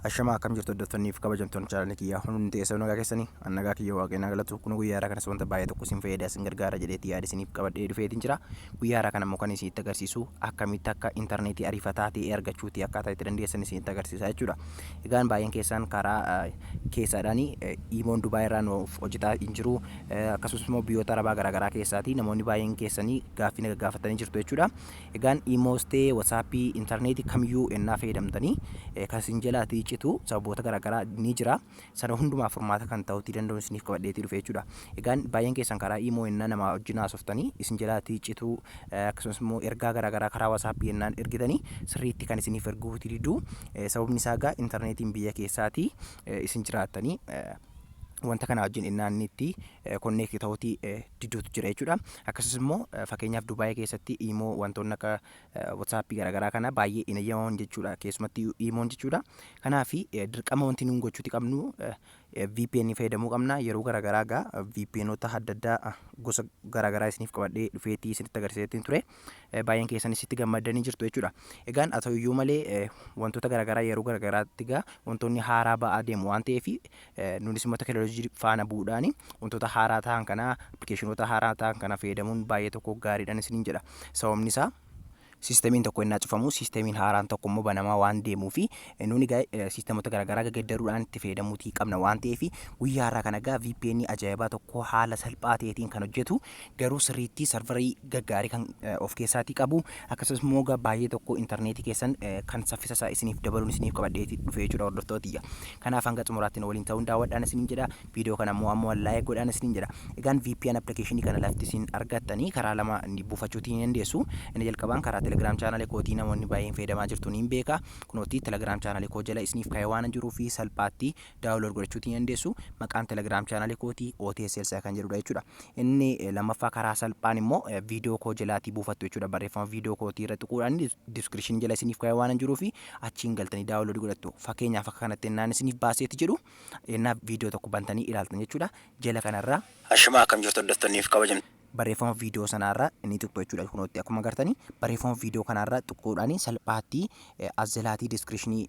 Ashamaa, akkam jirtu hordoftoonnii fi kabajamtoonni chaanalii kiyyaa? Hundi keessan nagaa keessanii? An nagaa kiyya, Waaqayyo naa galatu. Kun guyyaa har'aa kanas wanta baay'ee tokko isin fayyada, isin gargaara jedheetti yaada isiniif qabadhee dhufeetiin jira. Guyyaa har'aa kana immoo kan isinitti agarsiisu akkamitti akka intarneetii ariifataa ta'e argachuuti akkaataa itti dandeessan isinitti agarsiisa jechuudha. Egaan baay'een keessan karaa keessaadhaan imoon Dubaay irraa nuuf hojjetaa hin jiru, akkasumas immoo biyyoota Arabaa garaagaraa keessaati namoonni baay'een keessanii gaaffii na gaggaafatanii jirtu jechuudha. Egaan imoos ta'ee WhatsAppii, intarneetii kamiyyuu ennaa fayyadamtanii kan isin jalaatii citu sababoota garaagaraa ni jira. Sana hundumaaf furmaata kan ta'uutii danda'u isiniif qabadheetii dhufe jechuudha. Egaan baay'een keessan karaa imo ennaa namaa wajjin haasoftanii isin jalaatii cituu, akkasumas immoo ergaa garaagaraa karaa WhatsAppii ennaan ergitanii sirriitti kan isiniif erguutii diduu, sababni isaa egaa intarneetiin biyya keessaatii isin jiraattanii wanta kana wajjin innaa inni itti connect ta'uutii diduutu jira jechuudha. Akkasumas immoo fakkeenyaaf Dubaayii keessatti imo wantoonni akka WhatsAppii garaagaraa kana baay'ee hin eeyyamaman jechuudha. Keessumatti imoon jechuudha. Kanaaf dirqama wanti nuun gochuuti qabnu VPN fayyadamuu qabna. Yeroo garaagaraa egaa VPNota adda addaa gosa garaagaraa isiniif qabadhee dhufeetii isinitti agarsiiseetiin ture. Baay'een keessanis itti gammaddanii jirtu jechuudha. Egaan haa ta'u iyyuu malee wantoota garaagaraa yeroo garaagaraatti egaa wantoonni haaraa ba'aa deemu waan ta'eef, nunis immoo teknooloojii faana bu'uudhaan wantoota haaraa ta'an kana, appilikeeshinoota haaraa ta'an kana fayyadamuun baay'ee tokko gaariidhaan isiniin jedha. Sababni isaa siistemiin tokko innaa cufamu siistemiin haaraan tokko immoo banamaa waan deemuu fi nuni egaa siisteemota garaagaraa gaggeeddaruudhaan itti fayyadamuutii qabna waan ta'eef, guyyaa har'aa kana egaa VPN ajaa'ibaa tokko haala salphaa ta'eetiin kan hojjetu, garuu sirriitti sarvarii gaggaarii kan of keessaatii qabu, akkasumas immoo egaa baay'ee tokko intarneetii keessan kan saffisa isaa isiniif dabaluun isiniif qabadheetii dhufe jechuudha, hordoftootiyya. Kanaaf hanga xumuraatti nu waliin ta'uun daawwadhaan isiniin jedha. Viidiyoo kana immoo ammoo like godhaan isiniin jedha. Egaan VPN appilikeeshinii kana lafti isin argattanii karaa lama buufachuutii ni dandeessu. Inni jalqabaan karaa Telegram chaanalii kootii namoonni baay'een fayyadamaa jirtu niin beeka. Kunooti Telegram chaanalii koo jala isiniif kaa'ee waan jiruu fi salphaatti download godhachuutii ni dandeessu. Maqaan Telegram chaanalii kootii OTSLS kan jedhudha jechuudha. Inni lammaffaa karaa salphaan immoo viidiyoo koo jalaatii buufattu jechuudha. Barreeffama viidiyoo kootii irra tuquudhaan description jala isiniif kaa'ee waan jiruu fi achiin galtanii download godhattu. Fakkeenyaaf akka kanatti ennaan isiniif baaseeti jedhu, ennaa viidiyoo tokko bantanii ilaaltan jechuudha. Jala kanarraa. Ashamaa, akkam jirtu hordoftoonnii fi kabajamtoonni? Barreeffama viidiyoo sanaarra ni tuqxu jechuudha. Kunootti akkuma agartanii barreeffama viidiyoo kanaarra tuquudhaan salphaatti as jalaatii descriptionii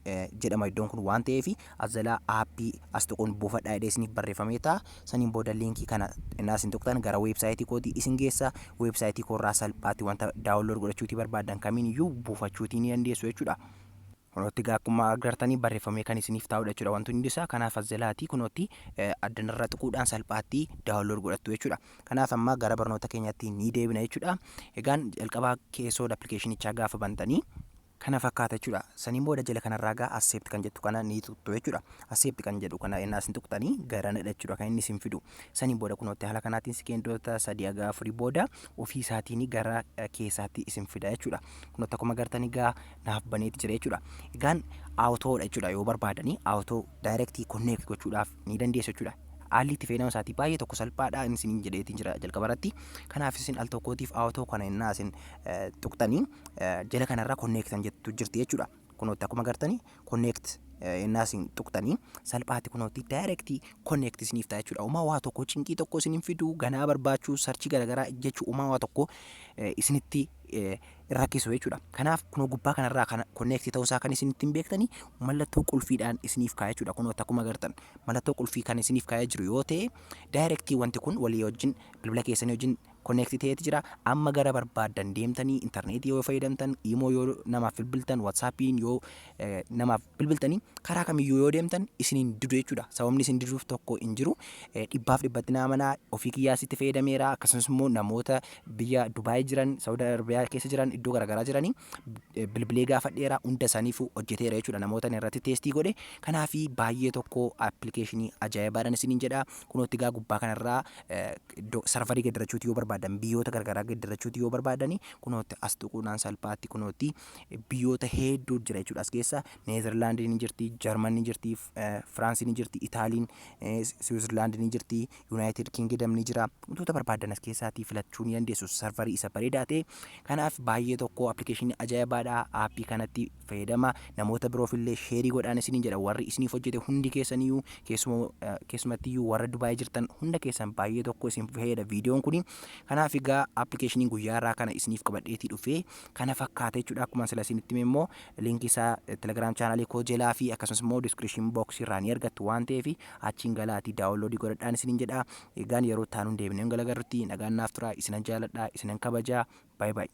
jedhama iddoon kun waan ta'eef, as jalaa aappii as tuquun buufadhaa jedhee isiniif barreeffamee ta'a. Saniin booda liinkii kana innaa isin tuqxan gara weebsaayitii kootii isin geessa. Weebsaayitii koorraa salphaatti wanta download godhachuutii barbaaddan kamiin iyyuu buufachuutii ni dandeessu jechuudha. Kunootti egaa akkuma agartanii barreeffamee kan isiniif taa'udha jechuudha wanti hundi isaa. Kanaaf as jalaatii kunootti addanarra tuquudhaan salphaatti download godhattu jechuudha. Kanaaf amma gara barnoota keenyaatti ni deebina jechuudha. Egaan jalqabaa keessoo appilikeeshinichaa gaafa bantanii kana fakkaata jechuudha. Saniin booda jala kanarraa gaa accept kan jettu kana ni tuqxu jechuudha. Accept kan jedhu kana innaa isin tuqxanii garanadha jechuudha kan inni isin fidu. Saniin booda kunootti haala kanaatiin sekendoota 3 haga 4 booda ofii isaatiin gara keessaatti isin fida jechuudha. Kunootti akkuma agartanii gaa naaf baneeti jira jechuudha. Egaan autodha jechuudha, yoo barbaadanii auto directly connect gochuudhaaf ni dandeessu jechuudha. Haalli itti fayyadama isaatii baay'ee tokko salphaadha inni isiniin jedheetiin jira jalqaba irratti. Kanaaf isin al tokkootiif auto kana innaa isin tuqxanii jala kanarra connect kan jettu jirti jechuudha. Kunootti akkuma agartanii connect innaa isin tuqxanii salphaatti kunootti direct connect isiniif ta'a jechuudha. Uumaa waa tokko cinqii tokko isin hin fidu, ganaa barbaachuu, searchii garaagaraa jechuu uumaa waa tokko isinitti rakkisu jechuudha. Kanaaf kunoo gubbaa kanarraa kana connect ta'uusaa kan isin ittiin beektanii mallattoo qulfiidhaan isiniif kaa'e jechuudha. Kunoo akkuma agartan mallattoo qulfii kan isiniif kaa'ee jiru yoo ta'e, direct wanti kun walii wajjin bilbila keessanii wajjin connect ta'eeti jira. Amma gara barbaaddan deemtanii intarneetii yoo fayyadamtan, imo yoo namaaf bilbiltan, WhatsAppiin yoo namaaf bilbiltanii, karaa kamiyyuu yoo deemtan isiniin didu jechuudha. Sababni isin diduuf tokko hin jiru. Dhibbaaf dhibbatti naa amanaa, ofii kiyyaas itti fayyadameera. Akkasumas immoo namoota biyya Dubaay jiran, Saudi Arabiyaa keessa jiran, iddoo garaagaraa jiranii bilbilee gaafadheera, hunda isaaniifuu hojjeteera jechuudha namoota inni irratti testii godhe. Kanaaf baay'ee tokko appilikeeshinii ajaa'ibaadhaan isiniin jedha. Kunootti gaa gubbaa kanarraa iddoo sarvarii geeddarachuuti yoo barbaadan, biyyoota garaagaraa geeddarachuuti yoo barbaadani, kunootti as tuquudhaan salphaatti kunootti biyyoota hedduu jira jechuudha. As keessa Neezerlaandiin ni jirti, Jarman ni jirti, Firaansiin ni jirti, Itaaliin, Siwiizerlaand ni jirti, United Kingdom ni jira. Wantoota barbaadan as keessaatii filachuu ni dandeessu sarvarii isa bareedaa ta'e. Kanaaf baay'ee tokko appilikeeshinii ajaa'ibaadha. Aappii kanatti fayyadama. Namoota biroof illee share godhaan isiniin jedha. Warri isiniif hojjete hundi keessaniyyuu, keessumattiyyuu warra Dubaay jirtan hunda keessan baay'ee tokko isin fayyada viidiyoon kuni. Kanaaf egaa appilikeeshiniin guyyaa irraa kana isiniif qabadheetii dhufee kana fakkaata jechuudha. Akkuma sila isinitti hime immoo liinkii isaa Telegram chaanaalii koo jalaa fi akkasumas immoo description box irraa ni argattu waan ta'eef achiin galaatii download godhadhaan isiniin jedha. Egaan yeroo taanuun deebinee galagarrutti nagaan naaf tura. Isinan jaaladha, isinan kabajaa. Bye bye.